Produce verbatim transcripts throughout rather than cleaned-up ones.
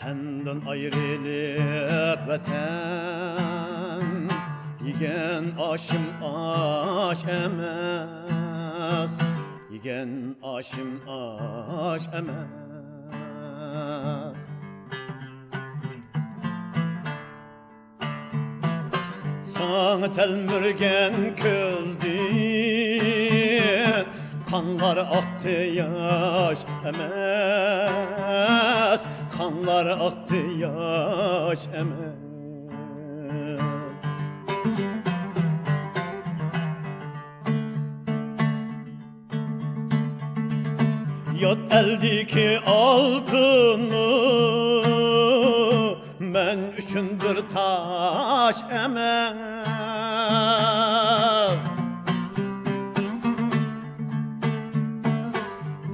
سەندىن ئايرىلىپ ۋەتەن، يېگەن ئاشىم ئاش ئەمەس، يېگەن ئاشىم ئاش ئەمەس. ساڭا تەلمۈرگەن كۆزدىن قانلار ئاقتى ياش ئەمەس، قانلار ئاقتى ياش ئەمەس. يات ئەلدىكى ئالتۇنۇم مەن ئۈچۈن بىر تاش ئەمەس.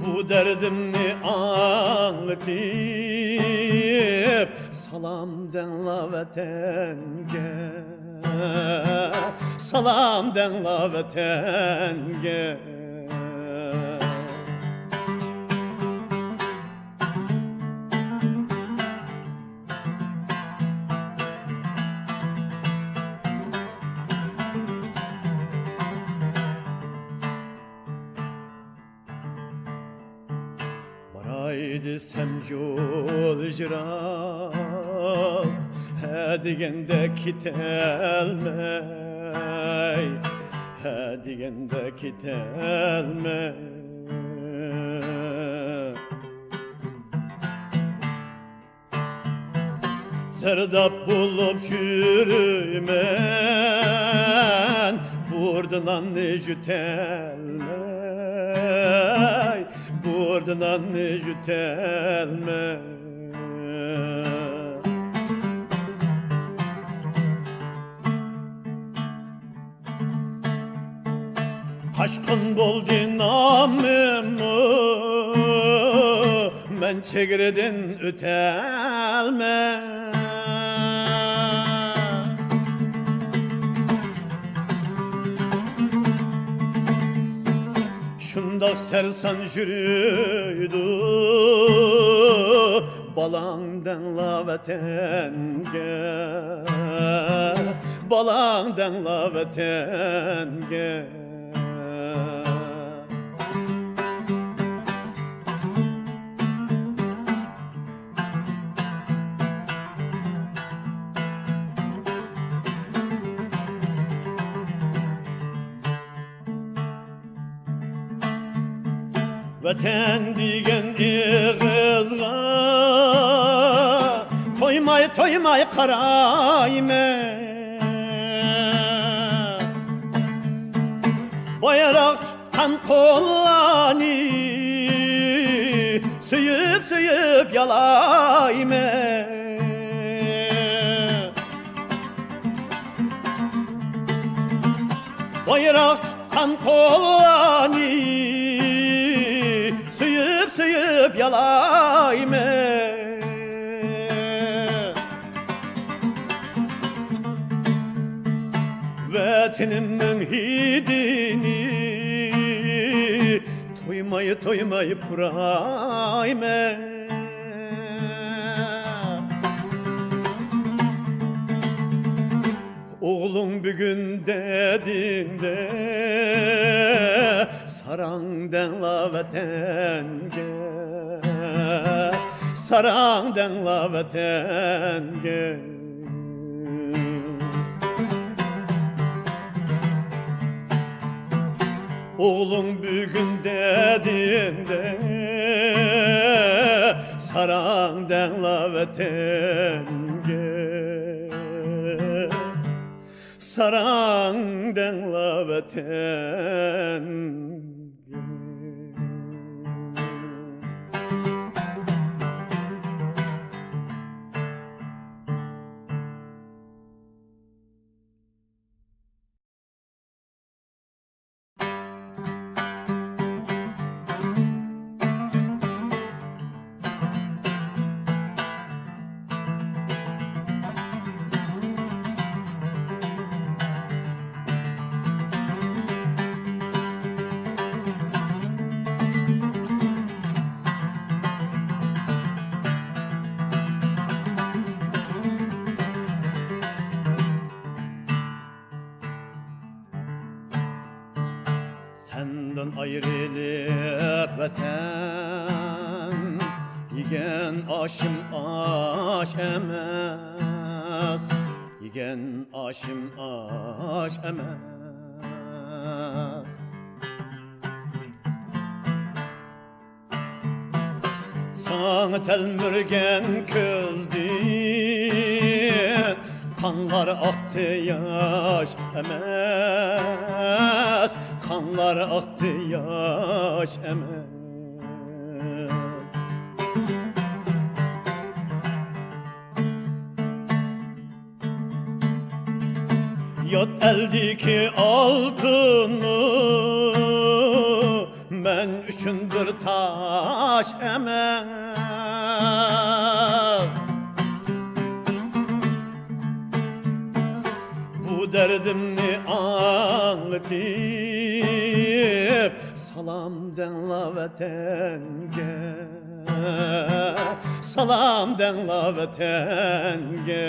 بۇ دەردىمنى ئاڭلىتىپ، سالام دەڭلا ۋەتەنگە، سالام دەڭلا ۋەتەنگە. باراي دېسەم يول يىراق، ھە دېگەندە كېتەلمەي، ھە دېگەندە كېتەلمەي. سەردار بولۇپ يۈرىمەن، بۇردا ناننى يۇتەلمەي، بۇردا ناننى يۇتەلمەي. قاچقۇن بولدى نامىممۇ، مەن چېگرىدىن ئۆتەلمەي. شۇنداق سەرسان يۈرىدۇ بالاڭ دەڭلا ۋەتەنگە، بالاڭ دەڭلا ۋەتەنگە. ۋەتەن دېگەن ئېغىزغا تويماي، تويماي قارايمەن. بايراق تۇتقان قوللارنى سۆيۈپ، سۆيۈپ يالايمەن. بايراق تۇتقان قوللارنى سۆيۈپ، سۆيۈپ يالايمەن. ۋەتىنىمنىڭ ھىدىنى تويماي، تويماي پۇرايمەن. ئوغلۇڭ بۈگۈن دەدىڭدە، ساراڭ دەڭلا ۋەتەنگە، ساراڭ دەڭلا ۋەتەنگە. ئوغلۇڭ بۈگۈن دەدىڭدە، ساراڭ دەڭلا ۋەتەنگە، ساراڭ دەڭلا ۋەتەنگە. ئايرىلىپ ۋەتەن، يېگەن ئاشىم ئاش ئەمەس، يېگەن ئاشىم ئاش ئەمەس. ساڭا تەلمۈرگەن كۆزدىن قانلار ئاقتى ياش ئەمەس، قانلار ئاقتى ياش ئەمەس. يات ئەلدىكى ئالتۇنمۇ مەن ئۈچۈن بىر تاش ئەمەس. بۇ دەردىمنى ئاڭلىتىپ، سالام دەڭلا ۋەتەنگە، سالام دەڭلا ۋەتەنگە.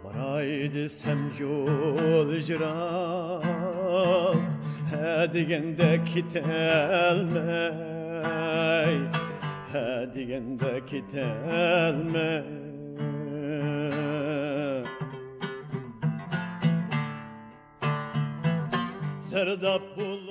باراي دېسەم يول يىراق، ھە دېگەندە كېتەلمەي، ھە دېگەندە كېتەلمەي. سەردار بول.